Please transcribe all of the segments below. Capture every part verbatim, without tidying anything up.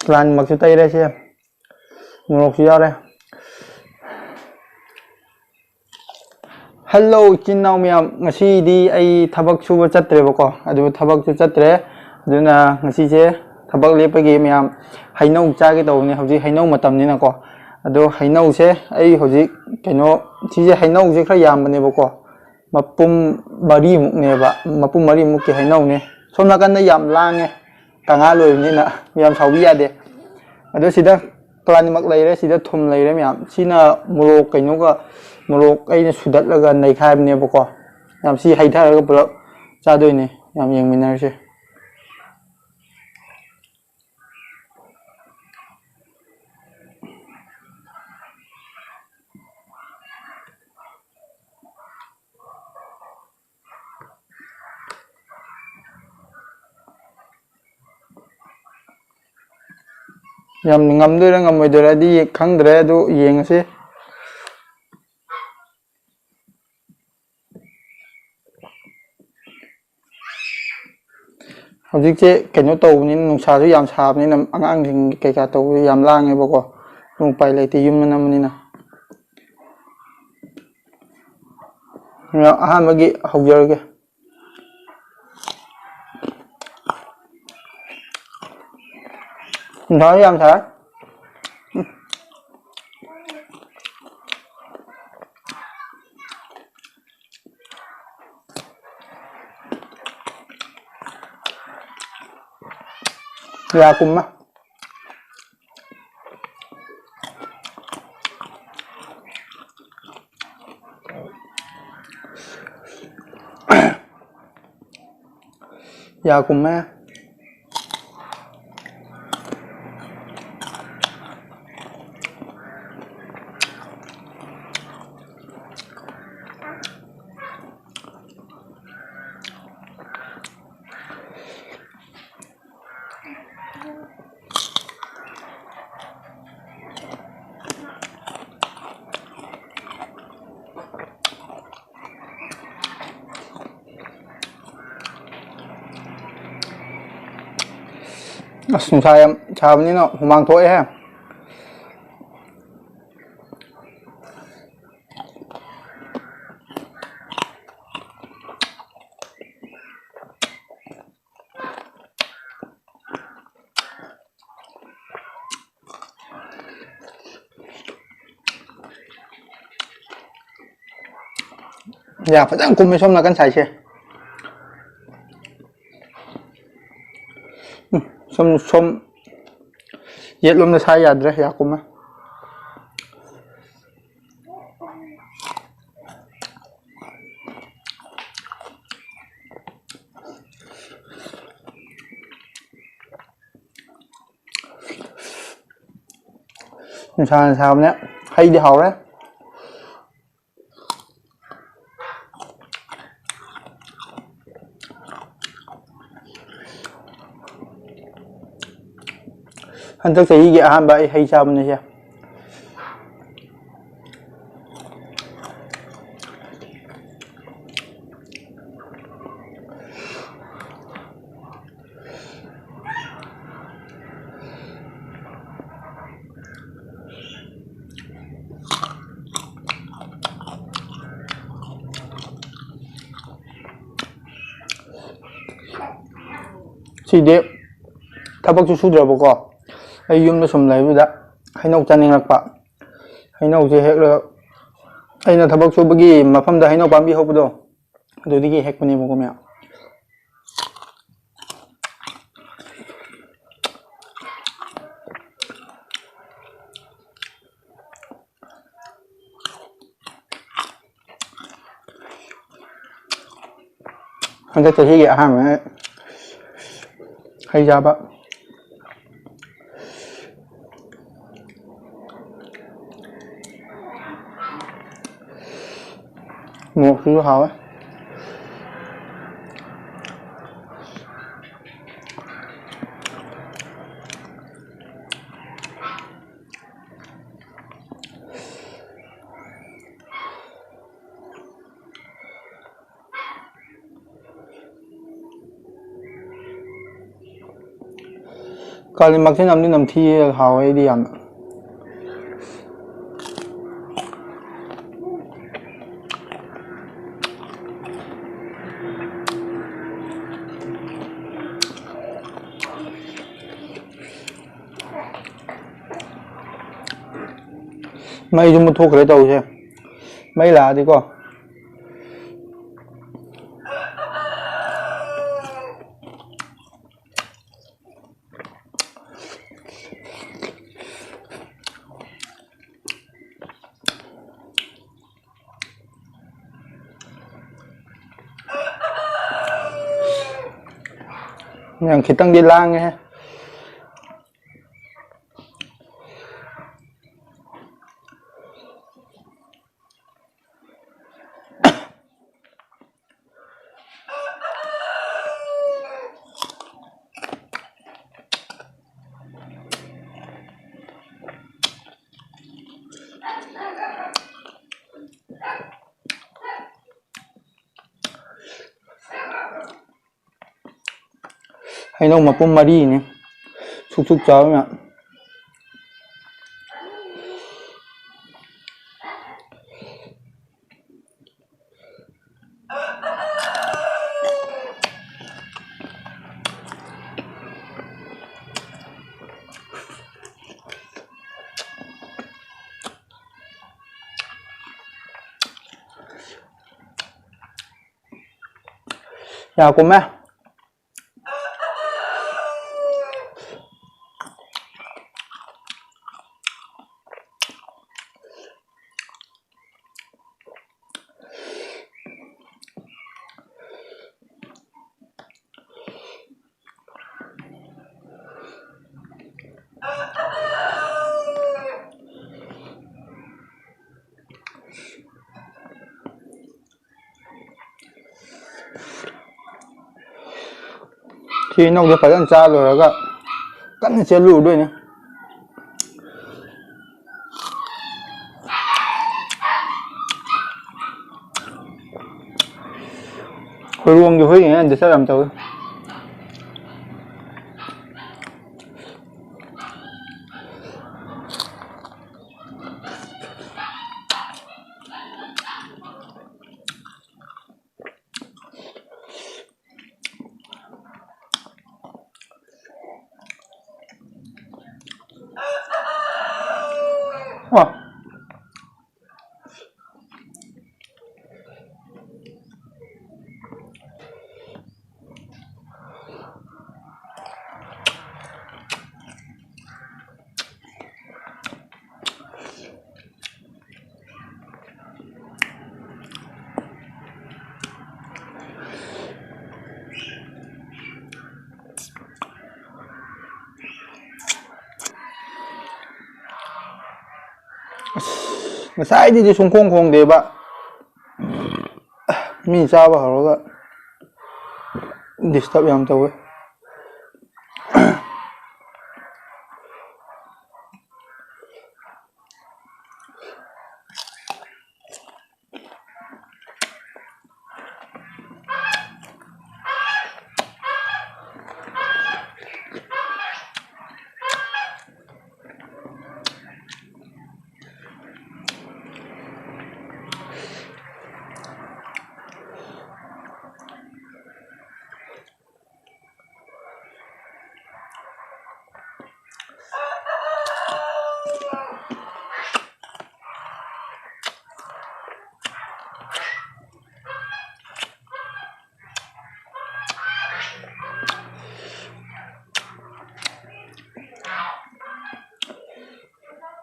ꯀ꯭ꯂꯥꯟꯃꯛꯁꯨ ꯇꯩꯔꯦ ꯁꯦ꯫ ꯃꯣꯔꯣꯛꯁꯨ ꯌꯥꯎꯔꯦ꯫ ꯍꯜꯂꯣ ꯏꯆꯤꯟ ꯏꯅꯥꯎ ꯃꯌꯥꯝ, ꯉꯁꯤꯗꯤ ꯑꯩ ꯊꯕꯛ ꯁꯨꯕ ꯆꯠꯇ꯭ꯔꯦꯕꯀꯣ, ꯑꯗꯨ ꯊꯕꯛꯁꯨ ꯆꯠꯇ꯭ꯔꯦ꯫ ꯑꯗꯨꯅ ꯉꯁꯤꯁꯦ ꯊꯕꯛ ꯂꯦꯞꯄꯒꯤ ꯃꯌꯥꯝ ꯍꯩꯅꯧ ꯆꯥꯒꯦ ꯇꯧꯕꯅꯦ, ꯍꯧꯖꯤꯛ ꯍꯩꯅꯧ ꯃꯇꯝꯅꯤꯅꯀꯣ꯫ ꯑꯗꯣ ꯍꯩꯅꯧꯁꯦ ꯑꯩ ꯍꯧꯖꯤꯛ ꯀꯩꯅꯣ, ꯁꯤꯁꯦ ꯍꯩꯅꯧꯁꯦ ꯈꯔ ꯌꯥꯝꯕꯅꯦꯕꯀꯣ, ꯃꯄꯨꯝ ꯃꯔꯤꯃꯨꯛꯅꯦꯕ, ꯃꯄꯨꯝ ꯃꯔꯤꯃꯨꯛꯀꯤ ꯍꯩꯅꯧꯅꯦ꯫ ꯁꯣꯝ ꯅꯥꯀꯟꯗ ꯌꯥꯝ ꯂꯥꯡꯉꯦ, ꯀꯪꯉꯥ ꯂꯣꯏꯕꯅꯤꯅ ꯌꯥꯝ ꯁꯥꯎꯕꯤ ꯌꯥꯗꯦ꯫ ꯑꯗꯣ ꯁꯤꯗ ꯀ꯭ꯂꯥꯟꯃꯛ ꯂꯩꯔꯦ, ꯁꯤꯗ ꯊꯨꯝ ꯂꯩꯔꯦ ꯃꯌꯥꯝ꯫ ꯁꯤꯅ ꯃꯣꯔꯣꯛ ꯀꯩꯅꯣꯒ, ꯃꯣꯔꯣꯛ ꯑꯩꯅ ꯁꯨꯗꯠꯂꯒ ꯅꯩꯈꯥꯏꯕꯅꯦꯕꯀꯣ꯫ ꯌꯥꯝ ꯁꯤ ꯍꯩꯊꯔꯒ ꯄꯨꯂꯞ ꯆꯥꯗꯣꯏꯅꯦ꯫ ꯌꯥꯝ ꯌꯦꯡꯃꯤꯟꯅꯔꯁꯦ꯫ ꯌꯥꯝ ꯉꯝꯗꯣꯏꯔꯥ ꯉꯝꯃꯣꯏꯗꯣꯏꯔꯥꯗꯤ ꯈꯪꯗ꯭ꯔꯦ, ꯑꯗꯨ ꯌꯦꯡꯉꯁꯤ꯫ ꯍꯧꯖꯤꯛꯁꯦ ꯀꯩꯅꯣ ꯇꯧꯕꯅꯤꯅ, ꯅꯨꯡꯁꯥꯁꯨ ꯌꯥꯝ ꯁꯥꯕꯅꯤꯅ ꯑꯉꯥꯡꯁꯤꯡ ꯀꯩꯀꯥ ꯇꯧꯕꯁꯨ ꯌꯥꯝ ꯂꯥꯡꯉꯦꯕꯀꯣ꯫ ꯑꯗꯨꯝ ꯎꯄꯥꯏ ꯂꯩꯇꯦ, ꯌꯨꯝ ꯃꯅꯝꯅꯤꯅ꯫ ꯑꯍꯥꯟꯕꯒꯤ ꯍꯧꯖꯔꯒꯦ꯫ ꯅꯨꯡꯁꯥꯁꯨ ꯌꯥꯝ ꯁꯥꯏ꯫ ꯌꯥ ꯀꯨꯝꯃ꯫ ꯌꯥ ꯀꯨꯝꯃꯦ꯫ ꯑꯁ, ꯅꯨꯡꯁꯥ ꯌꯥꯝ ꯁꯥꯕꯅꯤꯅ ꯍꯨꯃꯥꯡ ꯊꯣꯛꯑꯦꯍꯦ꯫ ꯌꯥ ꯐꯖꯅ ꯀꯨꯝꯃꯦ ꯁꯣꯝ ꯅꯥꯀꯟ ꯁꯥꯏꯁꯦ꯫ ꯎꯝ, ꯁꯣꯝ, ꯁꯣꯝ ꯌꯦꯠꯂꯣꯝꯗ ꯁꯥ ꯌꯥꯗ꯭ꯔꯦ, ꯌꯥ ꯀꯨꯝꯃꯦ꯫ ꯅꯨꯡꯁꯥꯅ ꯁꯥꯕꯅꯦ꯫ ꯍꯩꯗꯤ ꯍꯥꯎꯔꯦ꯫ ꯍꯟꯗꯛ ꯆꯍꯤꯒꯤ ꯑꯍꯥꯟꯕ ꯑꯩ ꯍꯩ ꯆꯥꯕꯅꯦ ꯁꯦ꯫ ꯁꯤꯗꯤ ꯊꯕꯛꯁꯨ ꯁꯨꯗ꯭ꯔꯕꯀꯣ, ꯑꯩ ꯌꯨꯝꯗ ꯁꯨꯝ ꯂꯩꯕꯗꯨꯗ ꯍꯩꯅꯧ ꯆꯥꯅꯤꯡꯂꯛꯄ꯫ ꯍꯩꯅꯧꯁꯦ ꯍꯦꯛꯂꯒ, ꯑꯩꯅ ꯊꯕꯛ ꯁꯨꯕꯒꯤ ꯃꯐꯝꯗ ꯍꯩꯅꯧ ꯄꯥꯝꯕꯤ ꯍꯧꯕꯗꯣ, ꯑꯗꯨꯗꯒꯤ ꯍꯦꯛꯄꯅꯦꯕꯀꯣ ꯃꯌꯥꯝ꯫ ꯍꯟꯗꯛ ꯆꯍꯤꯒꯤ ꯑꯍꯥꯟꯕꯅꯦ ꯍꯩ ꯆꯥꯕ꯫ ꯃꯣꯔꯣꯛꯁꯤꯁꯨ ꯍꯥꯎꯋꯦ꯫ ꯀꯥꯂꯤꯃꯛꯁꯦ ꯅꯝꯗꯤ ꯅꯝꯊꯤꯌꯦ, ꯍꯥꯎꯋꯦ ꯑꯩꯗꯤ ꯌꯥꯝꯅ꯫ ꯃꯩꯁꯨ ꯃꯨꯠꯊꯣꯛꯈ꯭ꯔꯦ ꯇꯧꯔꯤꯁꯦ꯫ ꯃꯩ ꯂꯥꯛꯑꯗꯤꯀꯣ꯫ ꯌꯥꯝ ꯈꯤꯇꯪꯗꯤ ꯂꯥꯡꯉꯦꯍꯦ꯫ ꯍꯩꯅꯧ ꯃꯄꯨꯝ ꯃꯔꯤꯅꯤ꯫ ꯁꯨꯛ ꯁꯨꯛ ꯆꯥꯎ ꯃꯌꯥꯝ꯫ ꯌꯥ ꯀꯨꯝꯃꯦ꯫ ꯁꯤ ꯏꯅꯧꯁꯦ ꯐꯖꯅ ꯆꯥ ꯂꯣꯏꯔꯒ ꯀꯟꯅ ꯆꯦꯜꯂꯨꯔꯗꯣꯏꯅꯦ꯫ ꯍꯣꯏꯔꯣꯡꯒꯤ ꯍꯨꯏ ꯉꯩꯅ disturb ꯌꯥꯝ ꯇꯧꯏ꯫ ꯑꯣ꯫ ꯑꯁ, ꯉꯁꯥꯏꯗꯩꯗꯤ ꯁꯨꯡꯈꯣꯡ ꯈꯣꯡꯗꯦꯕ꯫ ꯃꯤ ꯆꯥꯕ ꯍꯧꯔꯒ disturb ꯌꯥꯝ ꯇꯧꯋꯦ꯫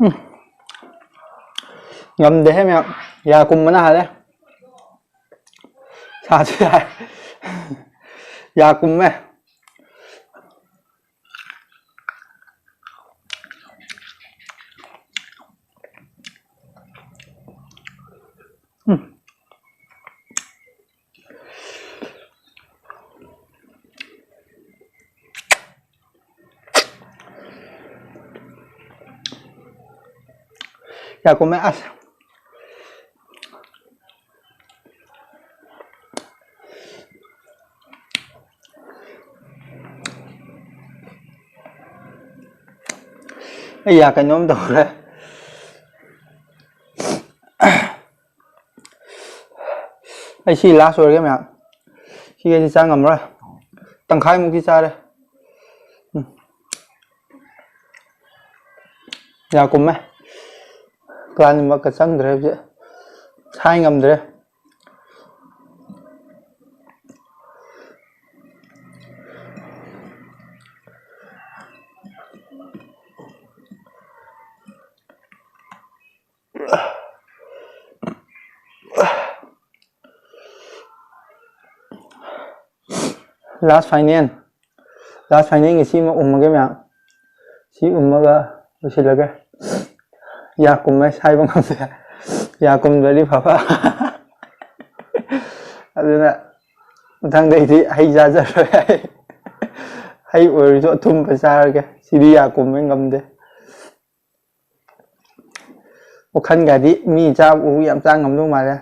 ꯎꯝ꯫ ꯉꯝꯗꯦꯍꯦ ꯃꯌꯥꯝ꯫ ꯌꯥ ꯀꯨꯝꯕꯅ ꯍꯥꯜꯂꯦ꯫ ꯁꯥꯁꯨ ꯌꯥꯏ꯫ ꯌꯥ ꯀꯨꯝꯃꯦ꯫ ꯎꯝ꯫ ꯌꯥ ꯀꯨꯝꯃꯦ ꯑꯁ꯫ ꯑꯩ ꯌꯥ ꯀꯩꯅꯣꯝ ꯇꯧꯔꯦ꯫ ꯑꯩ ꯁꯤ last ꯑꯣꯏꯔꯒꯦ ꯃꯌꯥꯝ꯫ ꯁꯤꯒꯩꯗꯤ ꯆꯥ ꯉꯝꯃꯔꯣꯏ꯫ ꯇꯪꯈꯥꯏꯃꯨꯛꯇꯤ ꯆꯥꯔꯦ꯫ ꯎꯝ꯫ ꯌꯥ ꯀꯨꯝꯃꯦ꯫ ꯄ꯭ꯂꯥꯟꯃꯛꯀ ꯆꯪꯗ꯭ꯔꯦ ꯍꯧꯖꯤꯛ꯫ ꯁꯥꯏ ꯉꯝꯗ꯭ꯔꯦ꯫ Last final, last finalꯒꯤ ꯁꯤꯃ ꯎꯝꯃꯒꯦ ꯃꯌꯥꯝ꯫ ꯁꯤ ꯎꯝꯃꯒ ꯂꯣꯏꯁꯤꯜꯂꯒꯦ꯫ ꯌꯥ ꯀꯨꯝꯃꯦ ꯍꯥꯏꯕ ꯉꯝꯗꯦ꯫ ꯌꯥ ꯀꯨꯝꯗ꯭ꯔꯗꯤ ꯐꯕ꯫ ꯑꯗꯨꯅ ꯃꯊꯪꯗꯩꯗꯤ ꯍꯩ ꯆꯥꯖꯔꯣꯏ꯫ ꯍꯩ ꯑꯣꯏꯔꯁꯨ ꯑꯊꯨꯝꯕ ꯆꯥꯔꯒꯦ꯫ ꯁꯤꯗꯤ ꯌꯥ ꯀꯨꯝꯃꯦ ꯉꯝꯗꯦ꯫ ꯋꯥꯈꯜꯒꯗꯤ ꯃꯤ ꯆꯥꯕ ꯎ ꯌꯥꯝ ꯆꯥ ꯉꯝꯗꯧ ꯃꯥꯜꯂꯦ꯫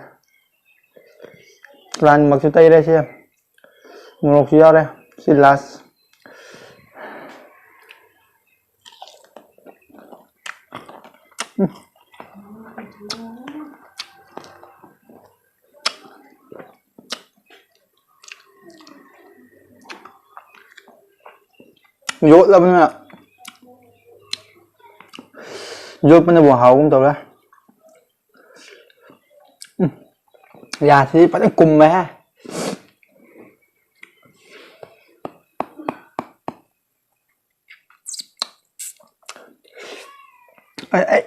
ꯄ꯭ꯂꯥꯟꯃꯛꯁꯨ ꯇꯩꯔꯦ ꯁꯤ꯫ ꯃꯣꯔꯣꯛꯁꯨ ꯌꯥꯎꯔꯦ꯫ ꯁꯤ last꯫ ꯌꯣꯠꯂꯕꯅꯤꯅ, ꯌꯣꯠꯄꯅꯕꯨ ꯍꯥꯎꯒꯨꯝ ꯇꯧꯔꯦ꯫ ꯎꯝ, ꯌꯥꯁꯤꯗꯤ ꯐꯖꯅ ꯀꯨꯝꯃꯦꯍꯦ꯫ ꯑꯩ, ꯑꯩ,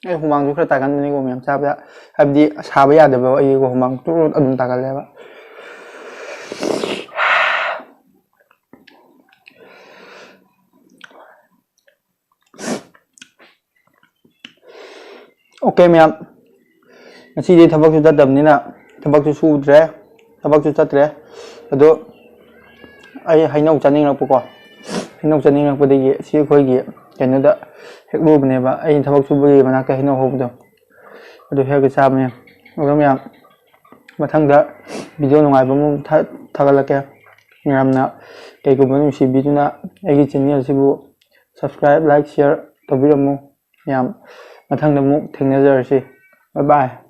ꯑꯩ ꯍꯨꯃꯥꯡꯁꯨ ꯈꯔ ꯇꯥꯒꯟꯕꯅꯤꯀꯣ ꯃꯌꯥꯝ ꯆꯥꯕꯗ꯫ ꯍꯥꯏꯕꯗꯤ ꯁꯥꯕ ꯌꯥꯗꯕ ꯑꯩꯀꯣ ꯍꯨꯃꯥꯡ ꯆꯨꯔꯨ ꯑꯗꯨꯝ ꯇꯥꯒꯜꯂꯦꯕ꯫ OK ꯃꯌꯥꯝ, ꯉꯁꯤꯗꯤ ꯊꯕꯛꯁꯨ ꯆꯠꯇꯕꯅꯤꯅ ꯊꯕꯛꯁꯨ ꯁꯨꯗ꯭ꯔꯦ, ꯊꯕꯛꯁꯨ ꯆꯠꯇ꯭ꯔꯦ꯫ ꯑꯗꯣ ꯑꯩ ꯍꯩꯅꯧ ꯆꯥꯅꯤꯡꯂꯛꯄꯀꯣ, ꯍꯩꯅꯧ ꯆꯥꯅꯤꯡꯂꯛꯄꯗꯒꯤ ꯁꯤ ꯑꯩꯈꯣꯏꯒꯤ ꯀꯩꯅꯣꯗ ꯍꯦꯛꯂꯨꯕꯅꯦꯕ, ꯑꯩꯅ ꯊꯕꯛ ꯁꯨꯕꯒꯤ ꯃꯅꯥꯛꯇ ꯍꯩꯅꯧ ꯍꯧꯕꯗꯣ, ꯑꯗꯨ ꯍꯦꯛꯑꯒ ꯆꯥꯕꯅꯦ꯫ ꯑꯗꯣ ꯃꯌꯥꯝ, ꯃꯊꯪꯗ video ꯅꯨꯡꯉꯥꯏꯕ ꯑꯃ ꯊꯥ-, ꯊꯥꯒꯠꯂꯛꯀꯦ꯫ ꯃꯌꯥꯝꯅ ꯀꯩꯒꯨꯝꯕ ꯅꯨꯡꯁꯤꯕꯤꯗꯨꯅ ꯑꯩꯒꯤ channel ꯑꯁꯤꯕꯨ subscribe, like, share ꯇꯧꯕꯤꯔꯝꯃꯨ꯫ ꯃꯌꯥꯝ, ꯃꯊꯪꯗ ꯑꯃꯨꯛ ꯊꯦꯡꯅꯖꯔꯁꯤ꯫ Bye bye꯫